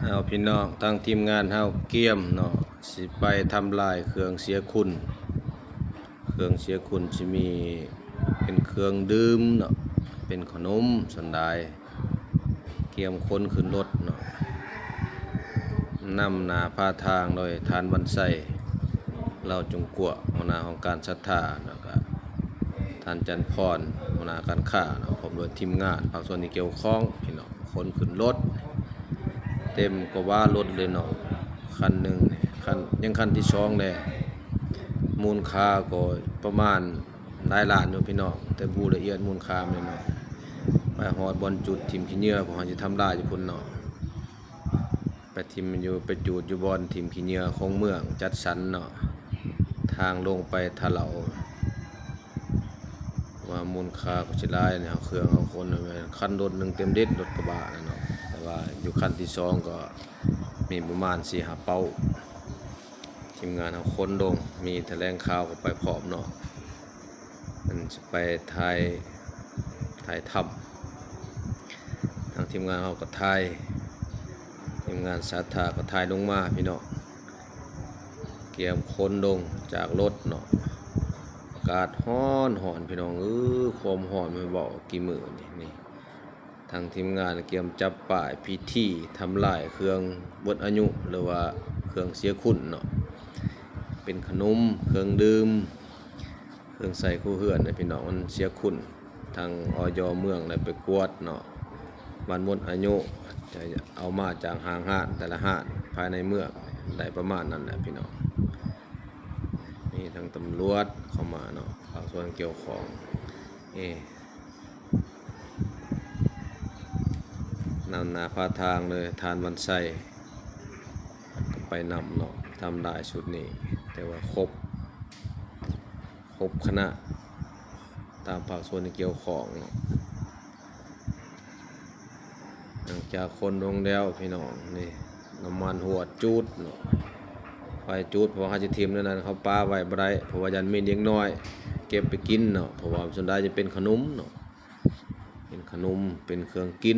ເອົາ ພີ່ນ້ອງ ທາງທີມງານເຮົາກຽມເນາະ ຊິໄປທຳລາຍເຄື່ອງເສຍຄຸນ. ເຄື່ອງເສຍຄຸນຊິມີເປັນເຄື່ອງດື່ມເນາະ ເປັນຂະໜົມສ່ວນຫຼາຍ. ກຽມຂົນຂຶ້ນລົດເນາະ ນຳໜ້າພາທາງໂດຍທ່ານວັນໄຊ ເຫຼົ່າຈົງກົວ ຫົວໜ້າຫ້ອງການສັດທາ ແລ້ວກະທ່ານຈັນພອນ ຫົວໜ້າການຄ້າເນາະ ພ້ອມດ້ວຍທີມງານພາກສ່ວນທີ່ກ່ຽວຂ້ອງ ພີ່ນ້ອງ. ຂົນຂຶ້ນລົດ ເຕັມກະບະລົດເລີຍເນາະ ຄັນໜຶ່ງນີ້ ຄັນ ຍັງຄັນທີສອງແດ່. ມູນຄ່າກໍປະມານຫຼາຍລ້ານຢູ່ ພີ່ນ້ອງ ແຕ່ບໍ່ຮູ້ລະອຽດມູນຄ່າແມ່ນເນາະ. ໄປຮອດບ່ອນຈຸດຖິ້ມຂີ້ເຫຍື້ອ ພວກເຮົາຊິທຳລາຍຢູ່ພຸ້ນເນາະ ໄປຖິ້ມຢູ່ ໄປຈູດຢູ່ບ່ອນຖິ້ມຂີ້ເຫຍື້ອຂອງເມືອງຈັດສັນເນາະ ທາງລົງໄປທ່າເຫຼົ້າ. ວ່າມູນຄ່າກໍຊິຫຼາຍແນວ ເຄື່ອງເຮົາຂົນ ແມ່ນຄັນລົດໜຶ່ງເຕັມເດັດ ລົດກະບະນະເນາະ ແຕ່ວ່າຢູ່ຄັນທີສອງກໍມີປະມານສີ່ຫ້າເປົາ. ທີມງານເຮົາຂົນລົງ ມີຖະແຫຼງຂ່າວກໍໄປພ້ອມເນາະ ມັນຊິໄປຖ່າຍ ຖ່າຍທຳ ທາງທີມງານເຮົາກໍຖ່າຍ ທີມງານສາທາກໍຖ່າຍລົງມາ ພີ່ນ້ອງ. ກຽມຂົນລົງຈາກລົດເນາະ ອາກາດຮ້ອນໆ ພີ່ນ້ອງເອີຍ ຄວາມຮ້ອນມັນເວົ້າກີ້ມື້ນີ້ ນີ້ ທາງທີມງານກຽມຈັບປ້າຍພິທີທຳລາຍເຄື່ອງໝົດອາຍຸ ຫຼືວ່າເຄື່ອງເສຍຄຸນເນາະ ເປັນຂະໜົມ ເຄື່ອງດື່ມ ເຄື່ອງໃຊ້ຄົວເຮືອນນະ ພີ່ນ້ອງ ມັນເສຍຄຸນ. ທາງ ອຢ ເມືອງໄດ້ໄປກວດເນາະ ມັນໝົດອາຍຸ ຈະເອົາມາຈາກຫ້າງຮ້ານແຕ່ລະຮ້ານພາຍໃນເມືອງ ໄດ້ປະມານນັ້ນແຫຼະ ພີ່ນ້ອງ. ມີທັງຕຳຫຼວດເຂົ້າມາເນາະ ພາກສ່ວນກ່ຽວຂ້ອງ ເອ ນຳໜ້າພາທາງໂດຍທ່ານວັນໄຊ ໄປນຳເນາະ ທຳລາຍຊຸດນີ້ ແຕ່ວ່າຄົບ ຄົບຄະນະ ຕາມພາກສ່ວນທີ່ກ່ຽວຂ້ອງເນາະ. ຫຼັງຈາກຂົນລົງແລ້ວ ພີ່ນ້ອງ ນີ້ ນ້ຳມັນຮົ່ວຈູດເນາະ ໄຟຈູດ ເພາະວ່າເຮົາຊິຖິ້ມແນວນັ້ນ ເຮົາປະໄວ້ບໍ່ໄດ້ ເພາະວ່າຢ້ານມີເດັກນ້ອຍເກັບໄປກິນເນາະ ເພາະວ່າສ່ວນຫຼາຍຈະເປັນຂະໜົມເນາະ ເປັນຂະໜົມ ເປັນເຄື່ອງກິນ